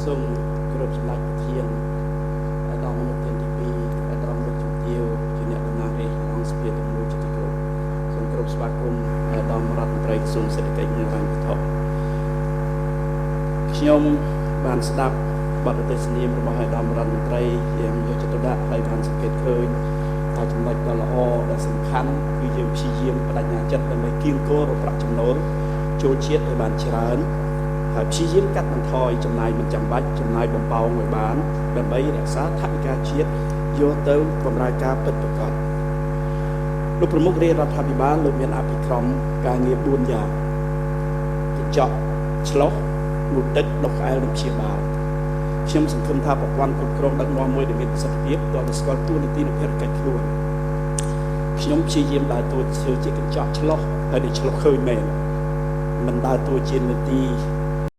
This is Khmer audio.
សូមគោរពសម្ដេចប្រធានអាដាមមនុស្សធានទី2 អាដាមលោកជំទាវជាអ្នកតំណាងរាស្ត្រអង្គសភាទាំងមូលជាទីគោរព សូមគោរពស្វាគមន៍អាដាមរដ្ឋមន្ត្រីក្រសួងសេដ្ឋកិច្ចនិងហិរញ្ញវត្ថុ។ ខ្ញុំបានស្ដាប់បទទេសនារបស់អាដាមរដ្ឋមន្ត្រីយ៉ាងយកចិត្តទុកដាក់ ហើយបានសង្កេតឃើញថាចំណុចដ៏ល្អដែលសំខាន់ គឺយើងព្យាយាមបដិញ្ញាចិត្តដើម្បីគៀងគររកប្រាក់ចំណូលចូលជាតិឲ្យបានច្រើន ហើយព្យាយាមកាត់បន្ថយចំណាយមិនចាំបាច់ ចំណាយបំប៉ោងឲ្យបាន ដើម្បីរក្សាថវិកាជាតិយកទៅបម្រើការពិតប្រាកដ។ លោកប្រមុខរាជរដ្ឋាភិបាលលោកមានអភិក្រមការងារ4យ៉ាង កញ្ចក់ឆ្លុះ ងូតទឹក ដុសក្អែល និងព្យាបាល។ ខ្ញុំសង្ឃឹមថាប្រព័ន្ធគ្រប់គ្រងដឹកនាំមួយដែលមានប្រសិទ្ធភាព ទាល់តែស្គាល់តួនាទីនិងភារកិច្ចខ្លួន។ ខ្ញុំព្យាយាមដើរតួធ្វើជាកញ្ចក់ឆ្លុះ ហើយដែលឆ្លុះឃើញមែន មិនដើរតួជានាទី